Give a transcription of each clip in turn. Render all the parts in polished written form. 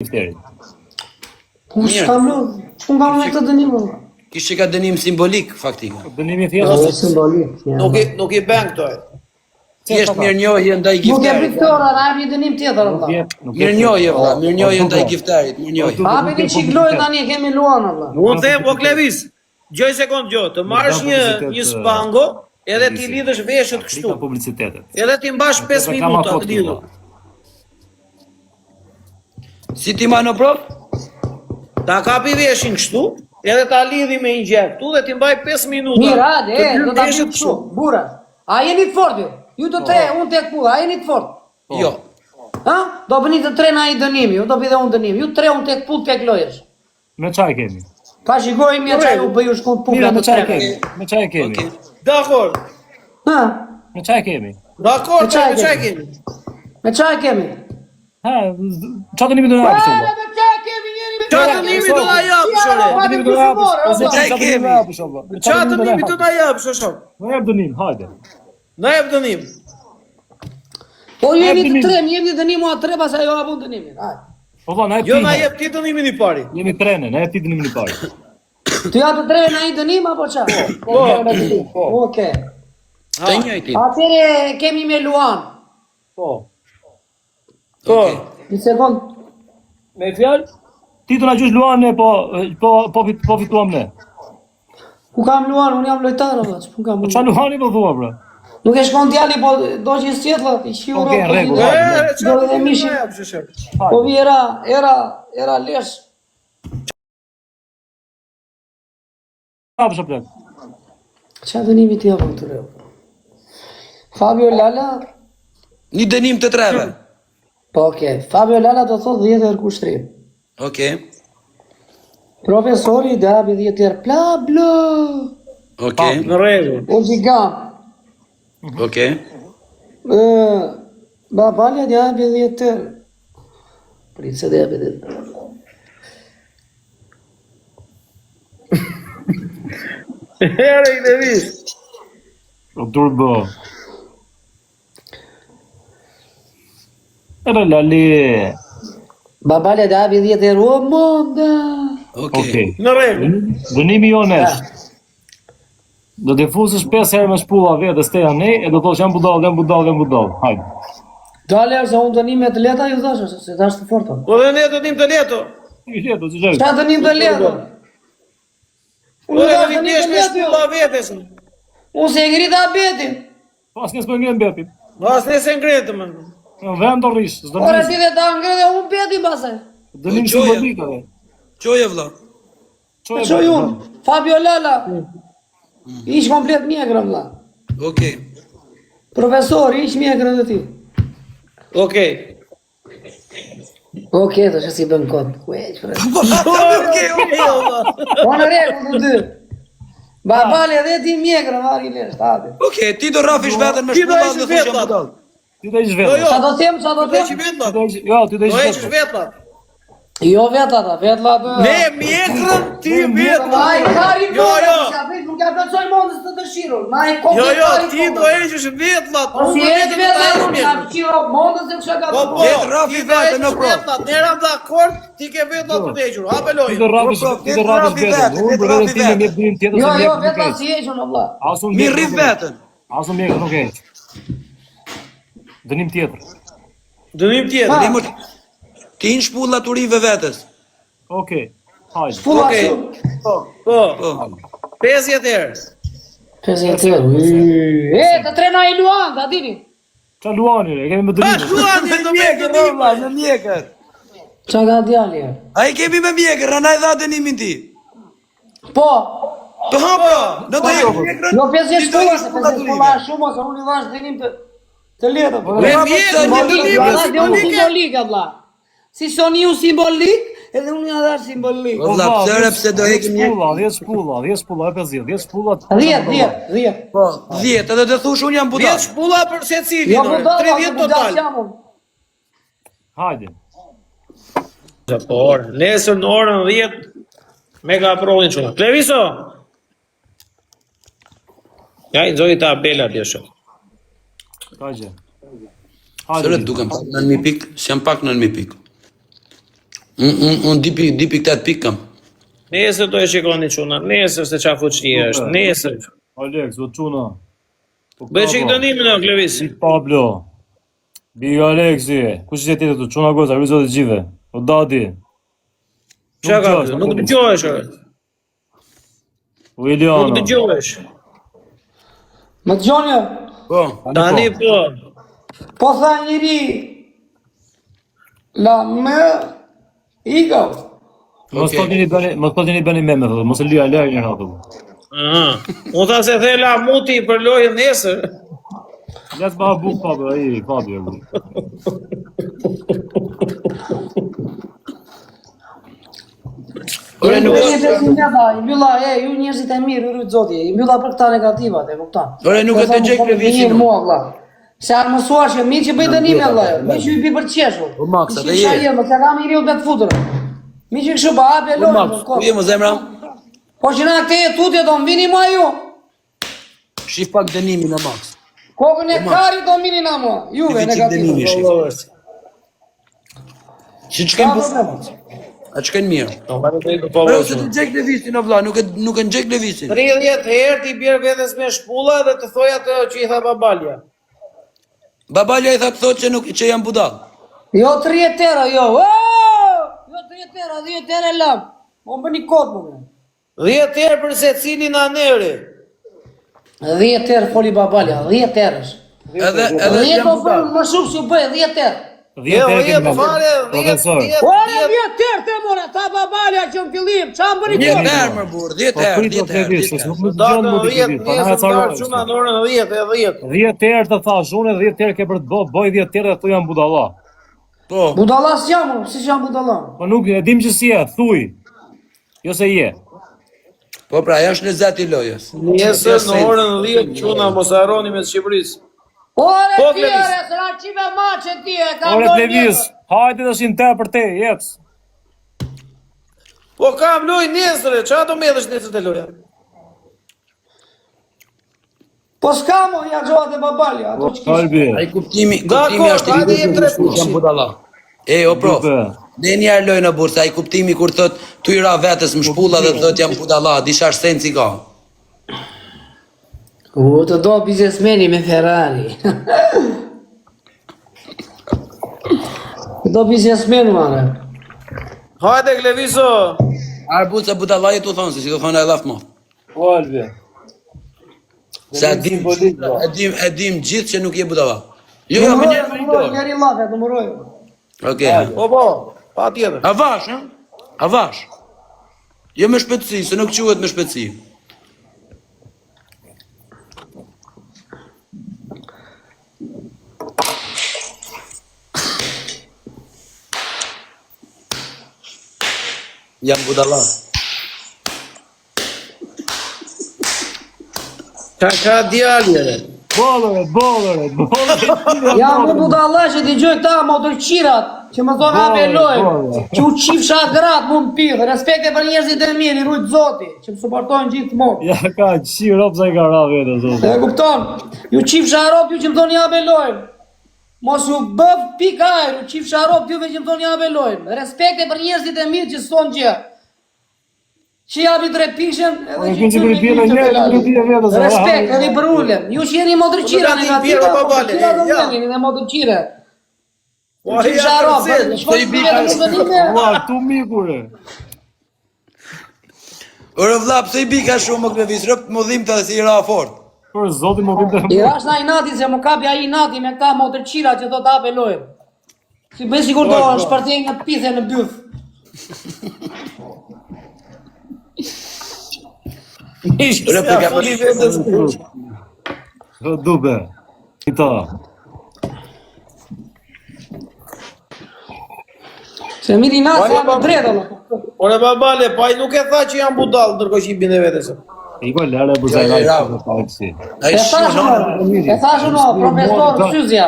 Gifterit. Po s'kam lu, ç'pun kam me këtë dënim unë? Kishte ka dënim simbolik faktikisht. Dënimi thjesht është simbolik. Nuk i nuk i bën këto. Thjesht mirënjohje ndaj Nuk e Gifterit. bëj këtë ora, na jep një dënim tjetër vëlla. Mirënjohje vëlla, mirënjohje ndaj Gifterit, mirënjohje. Hapi një çik lojë tani e kemi Luan vëlla. Unë them o Klevis, dëgjo sekond dëgjo, të marrësh një një spango edhe t'i lidhësh veshët kështu. Publicitetet. Edhe t'i mbash 5 minuta të lidhur. Si ti mano prof? Ta kapi veshin kështu, edhe ta lidhi me një gjë këtu dhe t'i mbaj 5 minuta. Mirë, hajde, Të e, dy do ta veshët bëjmë kështu, burra. A jeni të fortë ju? Ju të tre, Po. unë tek pulla, a jeni të fortë? Jo. Ha? Do bëni të tre na i dënim, ju do bëj dhe unë dënim. Ju tre unë tek pull tek lojës. Me çaj kemi. Pa shikoj mi çaj u bëj u shkon pulla Mira, me të çaj tre. kemi. Me çaj kemi. Okej. Dakor. Ha? Me çaj kemi. Dakor, Me çaj me çaj kemi. kemi. Me çaj kemi. Ha, çfarë dënimi do na japësh? Pa, valla? me çaj kemi njëri me Çfarë dënimi do na japësh ore? Çfarë dënimi do na japësh? Ose Çaj çfarë dënimi do na kemi. japësh valla? Çfarë dënimi do na japësh o shok? Na jep dënim, hajde. Na jep dënim. Po ju jeni të dënim. tre, më jepni dënim mua tre, pastaj jo hapun dënimin. Hajde. Po valla, na jep Jo ti. na jep ti dënimin i pari. Jemi trene, na jep ti dënimin i parë. Të jap të treve na një dënim apo çfarë? Po. Po. Okej. Të njëjtin. Atëre kemi me Luan. Po. Po. Okej. Një sekond. Me fjalë? Ti do na gjush Luan ne, po po po fit- po fituam ne. Ku kam Luan, unë jam lojtar apo ç'pun kam unë? Çfarë Luani po thua bro? Nuk e shkon djali, po do që sjetlla, i shiu Okej, rob, po rregull, vi- hajde. E, Do çfarë edhe dënimi mishi. do na japësh o shok? Po vi era, era, era lesh. Hapësh o plak. Çfarë dënimi ti japën këtyre? Fabio Lala, Një dënim të treve. po okay. Fabio Lala do thotë 10 herë kushtrim. Okej. Profesori do japi 10 herë bla bla. Okej. Në rregull. O gjigant. Okej. Ë, Babalja do japi 10 herë. Prit se do japi 10 herë. Herë i Klevis. O turbo. Ere lali. Babalja do japi 10 herë. O monda. Okej. Okej. Në rregull. Dënimi jonë është. Do të fusësh 5 herë me shpulla vetes te anej e do thosh jam budall, jam budall, jam budall. Hajde. Dale se unë dënime të lehta ju thashë, se se tash të forta. Po dhe ne dënim të lehtë. I lehtë, si gjë. Çfarë dënim të lehtë? Po Unë dhe thashë dënim dënim thjesht të me lehtë jo. shpulla vetes. Unë se e ngrita betin. Po as ne s'po ngren betin. Po as ne se ngritëm. Në vend do rrish, s'do Ora rrish. ti dhe ta ngre dhe unë betin pastaj. Dënim Po, qoje. simbolik edhe. Qoje vëlla. Çoje. Çoj unë. Fabio Lala. Ish komplet mjekrën vëlla. Okej. Profesor, ish mjekrën dhe ti. Okej. Okej, tash si bën kot. Ue, çfarë? Okej, okej. Po në rregull të dy. Babale edhe ti mjekrën, marri lesh, hajde. Okej, ti do rrafish veten me Ti do shpulla heqësh dhe thosh jam vetllat. budall. Ti do ish Jo, vetëm. jo. Qa do them, qa do Do heqësh them? Ti vetllat. do ish, jo, ti do Do ish heqësh vetëm. vetllat. Jo vetllat, vetllat. Ne mjekrën, ti vetllat. Ai kari Jo, jo. Nuk ja plotësoj mondës të dëshirën. Ma i Jo, jo, ti do heqësh vetllat. Po si Unë e vetëm do ta vetllat, heq unë jam mjekrën. qiro mondës e kësha ka. Po, po, Le të rrafi ti do veten, heqësh no pro. vetllat. Ne ram dakord, ti ke vetllat për të hequr. Hape Ti do lojën. rrafish, Po, po, ti do le të rrafish rrafi vetëm. veten, Unë le të për veten rrafi time më veten. jep dënim tjetër Jo, se jo, mjekën nuk vetllat heq. si hequn o vlla. As unë Mi mjekën rrif nuk heq. veten. As unë mjekën nuk heq. Dënim tjetër. Dënim tjetër. Dënim është ti në shpulla të urive vetes. Okej. Hajde. Pulla Okej. kështu. Po. Po. 50 herë. 50 herë. E, të trena i Luan, ta dini. Qa Luani, e kemi me Pa dënimin. shkruani do me mjekër, dënim. vëlla, me mjekër. Qa ka djali? e? A i kemi me mjekër, na i dha dënimin ti. Po, Po ha pra, në do jep mjekrën. jo 50 ti do shpulla, heqësh se shpulla 50 të shpulla urive. është shumë, ose unë i dhash dënim të të lehtë. po. Me Po, mjekër, po, një po, dënim Ja dhash dhe unë simbolike. simbolik, vlla. Si Soniu simbolik, edhe unë ja dhash simbolik. Po vlla, pse re, pse do heqim mjekër? Shpulla, 10 shpulla, 10 shpulla, e 50, 10 shpulla. 10, 10, 10. Po, 10, edhe do thosh unë jam budall. 10 shpulla për secilin, Jo ore, budalla, 30 budall total. jam unë. Hajde. Po, orë, nesër në orën 10 Mega Pro-in çuna. Kleviso. Ja i nxori tabela atje shok. Ka gjë. Sërë Hajde. duken pak 9000 pik, s'jam pak 9000 pik. Unë un, un 2.8 pikë kam. Nesër do e shikoni çuna, nesër se çfarë fuqie është, nesër. Alex, o çuna. Po Bëj çik dënimin o Klevis. Pablo. Big Alexi, kush është tjetër këtu? Çuna goca, ju zoti gjithë. O dadi. Çka ka? dëgjohesh, Nuk dëgjohesh. ore. Williano. Nuk dëgjohesh. Më dëgjoni? jo? Po. Tani po. Po tha njëri La më Iko. Mos Okej. thoni bëni, mos thoni bëni meme thotë, mos e lyja lëri një herë thotë. Aha. Unë tha se the la muti për lojën nesër. Ja të bëha buk Pablo, ai Fabio. Ore nuk Ju njerëzit e mirë, tha, i mbylla, e, ju njerëzit e mirë, ju rrit zoti, i mbylla për këta negativat, e kupton. Ore, nuk e Se të gjej thonë, Klevisin, mirë Mua vlla. Se janë mësuar që mi që bëj dënime vlla, mi që i bi për qeshur. Po, Max, Mi atë që je. isha jem, se kam njeriu me të futur. Mi që kështu pa hapje Po lojë, Max, në ku kokë. je më zemra? Po që na këtë e tutje do më vini mua ju. Shif pak dënimin o Max. Kokën e karit do më vini na mua, juve Shif çik negativët. dënimi shif. Si ç'kem Ka bu? problem. A ç'ken mirë? Po Ore se të gjek Klevisin o vlla, nuk e nuk e ngjek Klevisin. 30 herë ti bjer vetes me shpulla dhe të thoj atë që i tha babalja. Babalja i tha të thotë që nuk që jam budall. Jo 30 euro, jo. Oh! Jo 30 euro, 10 euro e lam. Po më bëni kot më. 10 herë për secilin aneri. 10 herë foli babalja, 10 herësh. Edhe edhe 10 jam po bën budall. më shumë si u bëj 10 herë. 10 herë kemi 10 fare, 10 Profesor. 10. Ore 10 herë te more, tha babalja që në fillim, ça më bëni 10 kot? herë më burr, 10 Po herë, prit o 10 herë, Klevis, 10 se herë. nuk më dëgjon Datën më ti 10 Klevis, pa na nesër caroj. darë çuna në orën 10 e 10. 10 herë të thash unë, 10 herë ke për të bë, bëj 10 herë dhe thu jam budalla. Po. Budalla s'jam, unë, si jam budalla? Po nuk e dim që si je, thuj. Jo se je. Po pra, ajo është lezeti i lojës. Nesër në orën 10 çuna mos harroni me Shqipërisë. Ore Po, ti Klevis. ore, se na qipe maçe ti, e ka Ore dorë Klevis, vjetër. hajde tash në te për te, jec. Po kam lojë nesër, çfarë do më hedhësh nesër te loja? Po s'ka mo, ja gjohat e babalja, ato që kishte. Kalbi. Ai kuptimi, Dakor, kuptimi është i hajde jem tre kuptimi jam budalla. E o prof. Dupe. Ne një herë lojnë në burr, se ai kuptimi kur thot tu i ra vetes më shpulla dhe thot jam budalla, di çfarë sensi ka. U, të do biznesmeni me Ferrari. Të do biznesmen, mare. Hajde Kleviso. Arbu se budalla je tu thonë, se si do thonë ai llaf më. Po Albi. Se e dim, e dim, e dim gjithë që nuk je budalla. Jo, jo, më Numëroj, njerë më numëroj, njeri llafe, numëroj. Okej. Po po, patjetër. Avash, ha? Avash. Jo me shpejtësi, se nuk quhet me shpejtësi. Jam budalla. Ka ka djalë. ere. Bollere, bollere, bollere. Ja, mu budalla që dëgjoj këta motërqirat që më thonë hape lojë, Bolle, që u qifsha gratë mu më pidh, respekte për njerëzit e mirë, i rujt zoti, që më suportojnë gjithmonë. Ja ka qi rob sa i ka ra vetë zoti. E kupton? Ju qifsha rob ju që më thoni hape lojë. Mos u bëf pik ajër, ju qifsha rob juve që më thoni hape lojë. Respekte për njerëzit e mirë që s'thon gjë. Që japi tre pikshën edhe Po, që që qynë kur i me bie gjysmë në njerë, të nuk i bie vetes, o, Respekt, ha. edhe i përulem. Ju që jeni motërqira Po, do ta negativa, ti bjerë, po, babale, motërqira do ja. jeni, dhe motërqira. Po ai Qifsha ja rob, kërcen. shkoj i të bi vjetër në dënime. Ua, tu mikure. Ore vlla, pse i bi ka shumë më klevis, rëp më dhimt edhe si i ra fort. Për zotin më vinte. I rash na inati se më kapi ai inati me këta motërqira që thot hape lojën. Si bëj sikur do shpërthej në pithe në byth. Ore, po Ja ka fuli vetes. Do dube. Ita. Se miri inati Ore, jam pa- e drejtë valla. Ore babale, po ai nuk e tha që jam budall ndërkohë që i binte vetes. I ko lere për sa Ja, i ja, ka si. Ai E thash shihon. unë, e thash unë, profesor Syzja.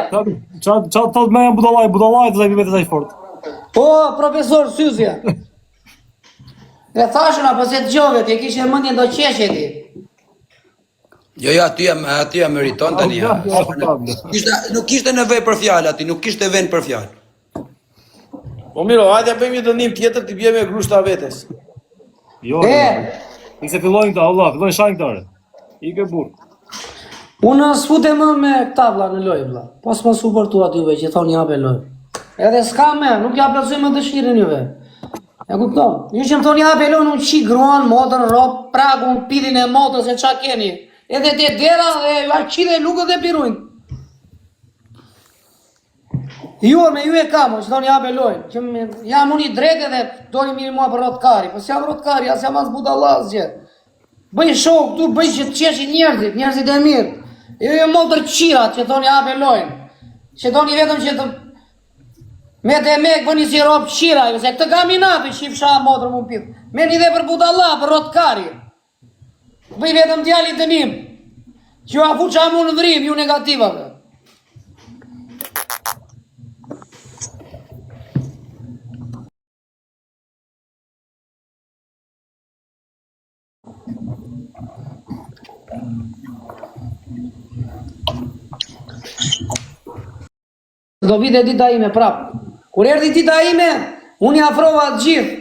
Ça ça thot më jam budallaj, budallaj të i vetes aq fort. Po, profesor Syzja. E thash unë, apo se dëgjove ti, e kishe mendjen do qeshe ti. Jo, jo, aty jam, aty jam meriton tani. Ja. Kishte nuk kishte nevojë për fjalë aty, nuk kishte vend për fjalë. Po miro, hajde bëjmë një dënim tjetër t'i bie me grushta vetes. Jo. E. Ik se fillojnë këta, Allah, fillojnë shajnë këta. ore. Ike burr. Unë s'futem më me këta vlla në lojë vlla. Po s'më suportuat juve që thoni hape lojë. Edhe s'ka më, nuk ja plotësoj më dëshirën juve. E kupton? Ju që më thoni hape lojë, unë qi gruan, motrën, rob, pragun, pidhin e motrës e ça keni. Edhe te dera dhe ju a qi dhe lugët dhe pirujnë. Ju me ju e kam, që thoni hape lojën, që më, jam unë i drejtë edhe doni mirë mua për rrotë kari, po s'jam rrotë kari, as jam as budalla asgjë. Bëj show këtu, bëj që të qeshin njerëzit, njerëzit e mirë. Jo jo motër qirat që thoni hape lojën. Që doni vetëm që të me të me bëni si rob qira, ju se këtë kam inati qifsha motër mu pidh. Merrni dhe për budalla, për rrotë kari. Bëj vetëm djali dënim. Që ju a fuqa mu në vrim, ju negativave. Do vite dita ime prap. Kur erdhi dita ime, unë i afrova të gjithë.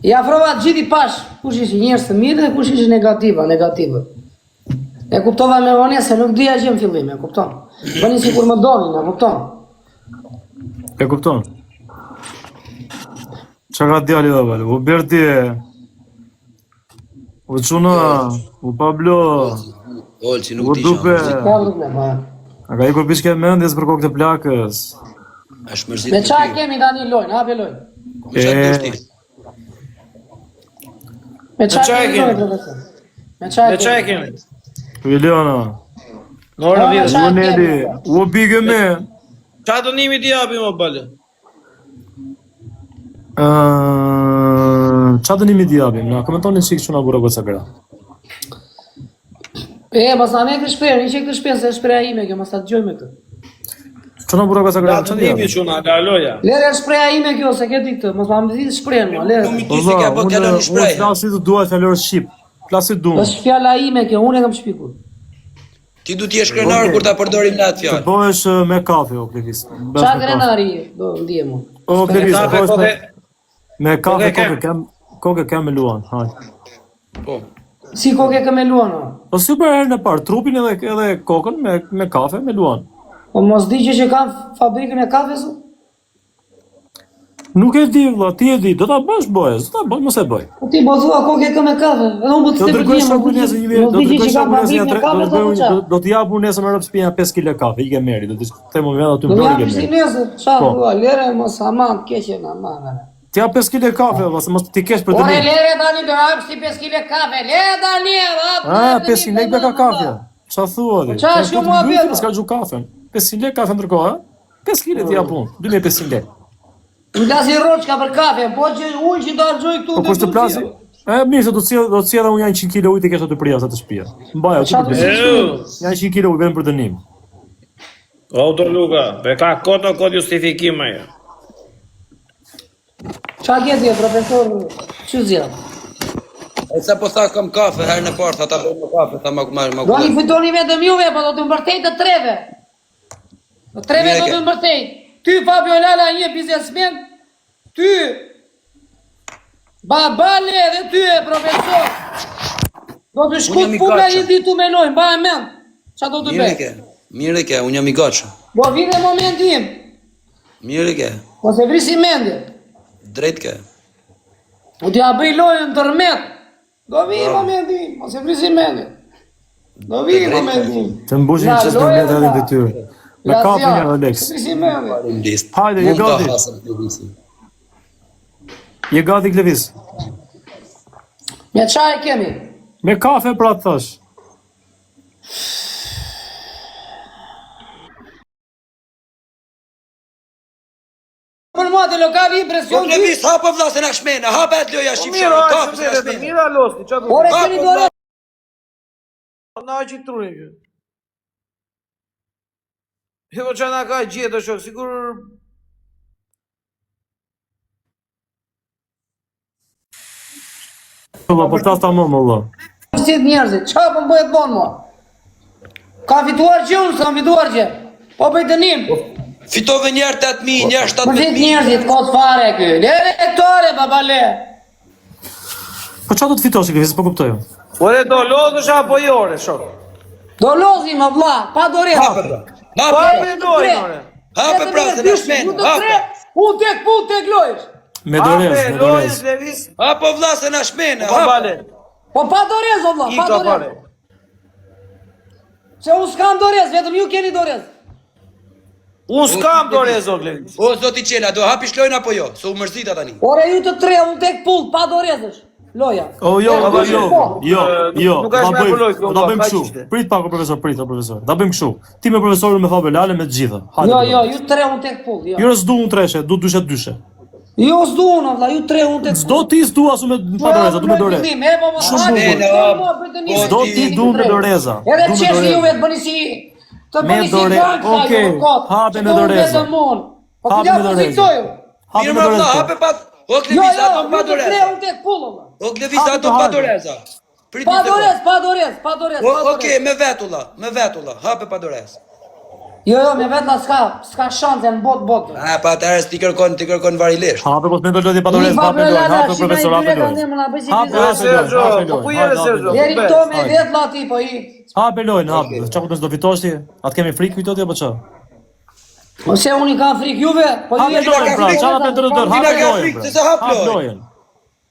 I afrova të gjithë i pash, kush ishin njerëz të mirë dhe kush ishin negativa, negativët. E kuptova me vonesë se nuk dija gjë në fillim, e kupton. Bëni sikur më donin, e kupton. E kupton. Çka ka djali dhe vale? U Berti, u Çuna, u Pablo, Olci nuk u di Dupe. çfarë. Ka problem, ha. A ka ikur piçke mendjes për kokë të plakës? Është mërzit. Me ça kemi tani lojën, hape lojën. Me ça E. dush ti? Me ça Me ça kemi kemi? lojën, profesor? Me ça Me ça e kemi? kemi? Juliana, Në orën Po, me 10. ça u Neli, kemi? u Big me. Ça dënimi t'i japim o bale? Ë, ça dënimi t'i japim? Na komentoni çik çuna burra goca gra. E, mos na merr këtë shprehje, një çik këtë shprehje, se është shprehja ime kjo, mos ta dëgjojmë këtë. Çuna burra goca gra, Ça ça t'i dënimi japim? çuna, nga loja. Lere është shprehja ime kjo, se ke di këtë, mos ma mbyll shprehjen mua, lere. Nuk Po ti si vlla, ke bë unë fjalën unë shprehje. flas si të dua fjalor shqip. Flas si duam. Është fjala ime kjo, unë e kam shpikur. Ti du të jesh krenar kur ta përdorim ne atë Të fjalë. bëhesh eh, me kafe o Klevis. Bëhesh Qa me kafe. krenari do ndihem unë. O Klevis, Kafe, bëhesh me koke, me kafe koke kem. koke kem, koke kem me Luan, hajde. Po. Si koke ke me Luan? o? Po super herën e parë, trupin edhe edhe kokën me me kafe me Luan. Po mos di që që kam fabrikën e kafes? u? Nuk e di vlla, ti e di, do ta bësh bëje, s'do ta bëj, mos e bëj. Po ti po thua koke ke me kafe, edhe unë po të Do them dërgoj për shoku nesër një do Mos di dërgoj që që kam shoku nesër një fabrikën tre, e do kafes dërgoj apo unë- qa? do, do të jap unë nesër me rob shtëpia 5 kg kafe, i ke merri, do të them unë vend aty Do në jam Vlorë i ke si merri. nesër, qa Po. thua, lere mos aman, keqen aman. ale. Ti jap 5 kg kafe, valla, se mos ti kesh për Ore dënim. lere tani do jap si 5 kg kafe, lere tani, hap. Ah, 500 lekë ka kafe. Qa thua ti? Po qa është kjo muhabet, S'ka gju kafen. 500 lekë kafe ndërkohë, ha? 5 kg ti jap unë, 2500 lekë. Më plasi rroçka për kafe, po që ujë që do harxoj këtu. Po kush të plasi? E mirë se do të sjell, do të sjell unë janë 100 kg ujë të kesh aty prija sa të shtëpia. Mbaj aty Qa për do dënim. Eu, Janë 100 kg ujë vetëm për dënim. o do Luka, be ka kot o kot justifikim ajo. Qa ke ti, profesor Qyzja? E sa po tha kam kafe herën e parë, tha ta bëj me kafe, tha ma ma ma. Doni fitoni vetëm juve, po do të mbërtej të treve. Të treve Mirë e do ke. të mbërtej. Ty Fabio Lala një biznesmen, ty Babale edhe ty e profesor. Do të Unë shkut jam i puna gatshëm. një ditë tu menojnë, mba e mend. Qa do të Mirë e bëj? ke. Mirë e ke, unë jam i gatshëm. Po vjen momenti im. Mirë e ke. Mos e vrisi mendjen. Drejt ke. U t'ja bëj lojën tërmet. Do vi momenti im, mos e vrisi mendjen. Do vi Të drejtë, momenti im. Të mbushin La çështë loja, me edhe la. detyrë. Me La kafe zjarr, një Alex. mos e vrisi mendjen. List. Hajde, je Mund ta gati. hasëm Klevisi. Je gati Klevis. Me qa e kemi? Me kafe pra të thash. Për mua te lokali i Po presion dy. Klevis, hapë vlla se na shmena, hapë atë loja Po shqiptar. mirë, hajde, Kafe se na sepse të shmena. mira losti, çfarë do? Ore Hapë, keni dore. Na hoqi trurin kë. Jo, po çfarë na ka gjetë shok, sikur Valla, po flas tamam valla. Si të njerëzit, qa po më bëhet bon mua? Ka fituar gjë unë, s'kam fituar gjë. Po bëj dënim. Fitove një herë 8000, një herë Më 17000. vetë njerëzit, kot fare ky. Lere tore, baba le. Po çfarë do të fitosh Klevis, po kuptoj. Ore do lozësh apo jo ore, shok? Do lozim, o vlla, pa dorezë. Hape pra. Pa Hape. me lojën ore. Hape pra se na shmen. Hape. Unë tek punë tek lojës. Me dorez, Hape me lojën dorez. Klevis. Hapo vlla se na shmen. Po Hape. bale. Po pa dorezë, o vlla, pa Ika fare. dorezë. Se unë s'kam dorezë, vetëm ju keni dorezë. Unë s'kam dorezë o Klevis. O zoti Çela, do hapish lojën apo jo? Se u mërzita tani. Ore ju të tre, unë tek pull, pa dorezësh. Loja. O jo, E, jo, jo, po. jo, jo. Nuk është Ta me bëjmë- për lojë, Do ta bëjmë kaq kështu. ishte. Prit pak o profesor, prit o profesor. Ta bëjmë kështu. Ti me profesorin me Fabio Lale me të gjitha. Hajde. Jo, bëjmë. jo, ju tre unë tek pull, jo. Jo, s'du unë treshe, du dyshe dyshe. Jo s'du unë, o vlla, ju tre unë tek S'do ti s'du asu me pa doreza, du me dorezë. E, po, mos Shumë hajde, bukur. po, po, bëj të nisë. S'do ti du me doreza. Edhe Du me qeshni doreza. juve të bëni si të Me bëni si dore- gangsta, Okej, ju kot. hape Që me unë doreza. vetëm unë. Po Hape kujtë me doreza. pozitoj ju. Hape Mirë me më vlla, doreza. hape pa O Jo, Klevis, jo, ato pa ju të tre doreza. unë tek pull, o vlla. O Klevis, Hape ato të pa hape. doreza. Prit Pa një sekond. dorez, pa dorez, pa dorez. O, pa dorez. okej, me vetulla, me vetulla, hape pa dorez. Jo, jo, me vetlla s'ka, s'ka shanse në botë botë. A, pa atëherë ti kërkon, ti kërkon varilisht. Hape po s'mendo lodhje pa dorezë, Një hape Fabio lojën, Lala, hape shina profesor, i hape dyre ka lojën. ndemën, na bëj si Hape, biznes. hape lojën, Sergio, hape po ku lojën. jere, hajde, hape Sergio? lojën. Deri këto me vetlla ti, po i. Hape lojën, hape. Çfarë kupton s'do fitosh ti? A të kemi frikë kujto ti apo ç'a? Ose unë i kam frikë juve, po ju Hape jeni lojën pra, çfarë hape ndër dër, hape Ti na ka lojën. frikë, pra. se se hap Hap lojën. lojën.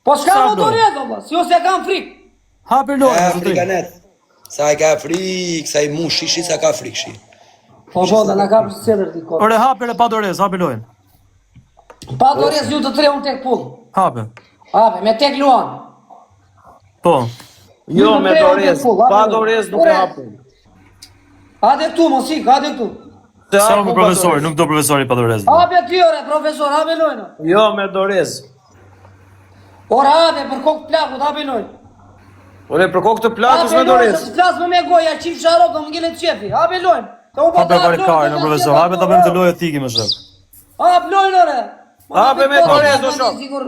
Po s'ka Sa më lojë? dorezë, valla, si ose kam frikë. Hape lojën, E, zotri. frikanet. Sa e ka frikë, sa i mushi, shi sa ka frikë shi. Po po, dhe na ka për cedër ti kot. Ore hape re pa dorezë, hape lojën. Pa dorezë ju të tre unë tek pull. Hape. Hape, me tek luan. Po. Jo, Ju të me tre unë tek dorezë. pull, hape Pa lojën. dorezë nuk Ore, e hapun. Hajde këtu, mos ik, hajde këtu. Se Sa hapu me pa profesori, dorezë. nuk do profesori pa dorezë. Hape ty ore, profesor, hape lojën. Jo, me dorezë. Ore, hape për kokë plakut, hape lojën. Ore, për kokë të plakës Hape me lojën, dorezë. se s'flas më me goja, qif sharop, do më ngelet qefi. Hape lojën. Të u po Hape ta hap vari lojën, karin, do o ta profesor, sjell hape ta ato, bëjmë të lojë tiki më shok. Hap lojën ore. Mos Hape me kot, dorezë, o mos shok. sigur.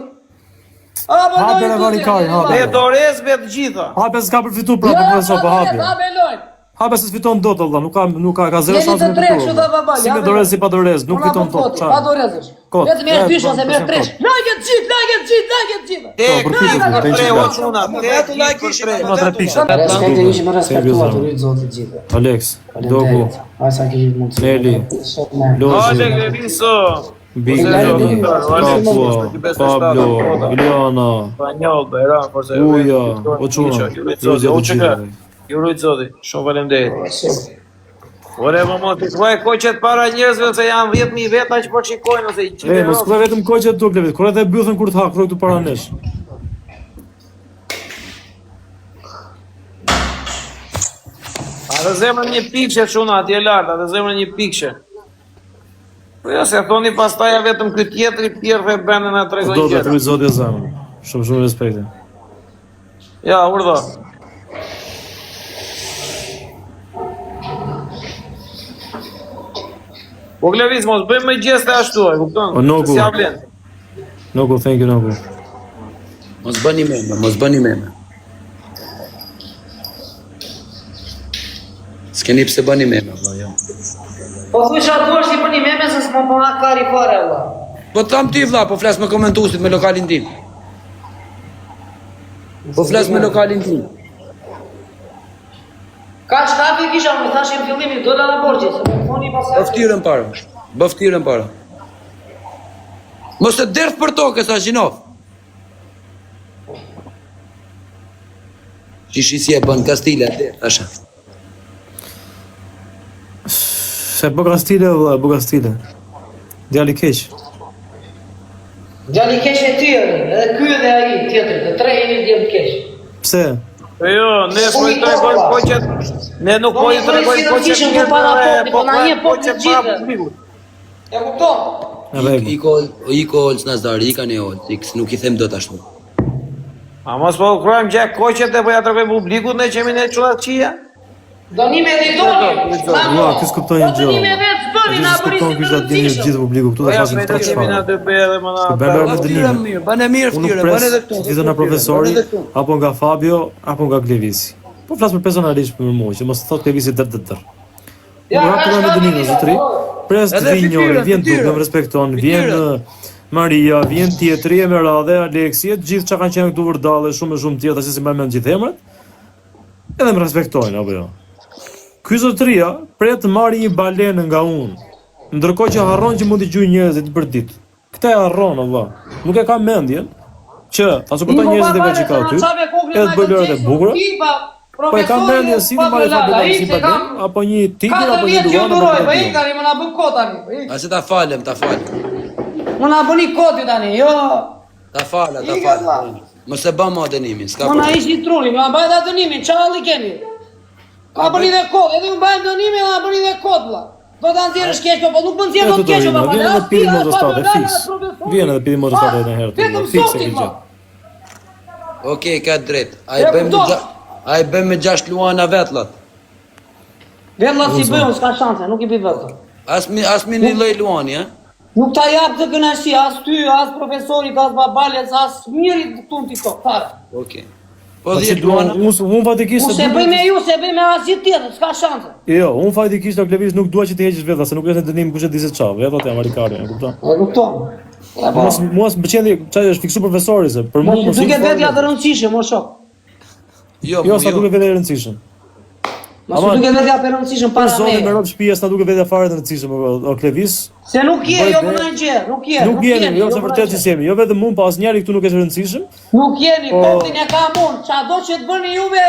Hape Hape lojën re vari tutje, karin, hape. Me dorezë me të gjitha. Hape s'ka përfitu pra, Jo, po profesor, po pa hape. dorezë, Hape lojën. Hape se s'fiton dot valla, nuk ka nuk ka ka zero Jeni shanse të me tre, fitu. kështu valla. tha baba, Si me ja, dorezë si pa dorezë, nuk Unë fiton apo dot. foti, Çfarë? Pa dorezësh. Kot. Vetëm merr E, dysh po, ose merr po, tresh. Lajke të gjithë, lajke të gjithë, lajke të gjithë. Tek, Po, përpiqet, për të tre gjithë. o çuna, Me tek, vetulla e për kishin, tre. me Una tre vetulla. pikë. Respekte ju që më respektuat, Serioz, rrit Zoti gjithë. Alex, Dogu, Faleminderit. Ai sa kishit mundësi. Neli, Lozi, Hajde Kleviso. Big Sergio, Neli, Kapua, Pablo, Iliana, Spanjoll, Bajram, forse. Uja, o çuna, Ju rrit Zoti, ju o të çka. gjithëve. Ju rrit Zoti, shumë faleminderit. Ore, më mos i thuaj koqet para njerëzve se janë 10000 veta që po shikojnë ose i E, mos kërë vetëm koqet tu Klevit, kur edhe bythën kur të ha, kërë këtu para nesh. Atë zemrën një pikçe çuna atje lart, atë zemrën një pikçe. Po jo, se thoni pastaj ja vetëm ky tjetri pjerrë e bën na tregoi Do të gjëra. të rrit Zoti e zemrën. Shumë shumë respekte. Ja, urdhë. Po Klevis, mos bëjmë më gjeste ashtu, e kupton? O, Noku. Se s'ja vlen. Noku, thank you Noku. Mos bëni meme, mos bëni meme. S'keni pse bëni meme, vlla, jo. Po thuj sa duash i bëni meme se s'mo po ha kari fare valla. Po të tham ti vlla, po flas me komentuesit me lokalin tim. Po flas me lokalin tim. Ka shkafi kisha, më thashë në fillimin, dola nga borxhi, se më thoni pastaj. Bë ftyrën para. Bë ftyrën para. Mos të derdh për tokë sa gjinov. Shishi si e bën Kastile derdh asha. Se bë Kastile vlla, bë Kastile. Djali keq. Djali keq e ti, edhe ky edhe ai tjetri, të tre jeni djem të keq. Pse? Po jo, ne po i tregojmë koqet, ne nuk po i tregojmë koqet. Kishim këtu para njerëzve, popullit, po na po një popull koqet të para gjithëve. publikut. E kupton? E rregull. Iko iko Olc Nazari, ika ne Olc, ik, nuk i them dot ashtu. A mos po kruajmë gjë koqet e po ja tregojmë publikut ne që jemi ne çuna të qija? Donime edhe i doni. Ua, ky s'kupton një gjë. Donime edhe s'bëni, Ky na bëri s'kupton si ky të ta dini rëndësishëm. gjithë publiku këtu Po dhe ja flasim me këta ne jemi na çfarë. të bëjë edhe më na. Se bëjmë me Ftyrën dënime. mirë, bëne mirë Unë nuk ftyrën, bëne pres edhe këtu. të vizë nga profesori apo nga Fabio apo nga Klevisi. Po flas për personalisht për mua, që mos thot Klevisi dër dër dër. Ja, Unë ka hap me shka dënimin, me zotri. Pres të Edhe vi njëri, fytyrën, vjen fytyrën. Duke, më respekton, vjen Fytyrën. eh, Maria, vjen tjetri e me radhe, Aleksi, e të gjithë çka kanë qenë këtu vërdalle, shumë e shumë tjerë, tash si mbaj mend gjithë emrat. Edhe më respektojnë apo jo. Ky zotria pret të marrë një balenë nga unë, ndërkohë që harron që mund t'i gjuj njerëzit për ditë. Këtë e harron o vlla. Nuk e ka mendjen që ta suportoj njerëzit e vet që ka aty, edhe të bëj lojrat e bukura. Po e ka mendjen si të marrë fa si balenë, apo një tigër apo një 4 vjet që luan apo duroj, po një ik tani, më na bën kot tani. Po ik. A se ta falem, ta falem. Më na bëni kot ju tani, jo. Ta fala, ta Ik, fala. vlla. Mos e bë më dënimin, s'ka Më na problem. ishi truri, më na bëj atë dënimin, çalli keni. Ka bëni dhe kot, edhe ju mbajmë dënimin dhe na bëni dhe kot vlla. Do ta nxjerrësh keq, po nuk bën nxjerr E dot të keq, dorina, po vjen edhe pili motostade, fiks. Vjen edhe pili motostade në herë të Vetëm fiks e zotit ke vlla. gjë. Okej, ka drejt. Ai E bëjmë me kupton. gja- ai bëjmë me gjashtë luana vetllat. Vetlla si bëj, unë s'ka shanse, nuk i bëj vetë. As mi as mi një lloj luani, ha? Nuk ta jap të kënaqësi as ty, as profesorit, as babales, as njërit këtu në TikTok, fare. Okej. Po Po si 10 duan, luana. unë unë fatikisht Unë se se dua bëj me ju, se bëj me asgjë tjetër, s'ka shanse. Jo, unë fatikisht o Klevis nuk dua që të heqësh veta, se nuk është në dënim kush e di se çfarë, vetat janë amerikane, e kupton? E kupton. E po. Mos mua s'më pëlqen çfarë është fiksu profesori se për mua Mos mos ju duket i vetja të rëndësishëm, o shok. Jo, Jo, mu sa jo. duket vetja e rëndësishëm. Mos ju Aman. duket vetja të rëndësishëm Për para zotin me meje. rob shtëpia s'na duket vetja fare të rëndësishëm o, o Klevis. Se nuk je, Bëj jo be. për ndonjë gjë, nuk je, Nuk jemi, jo se për vërtet ndonjë që gjë. s'jemi, jo vetëm unë, po asnjëri këtu nuk është i rëndësishëm. Nuk jeni, Po- popullin e kam unë, qa do që të bëni juve,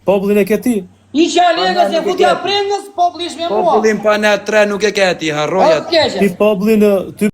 Popullin e ke ti. Isha Alegës Pa, e nuk e futja ke. prengës, populli ish me mua. Popullin pa ne tre nuk e ke ti, harroja. O, keqe. Ti popullin ty.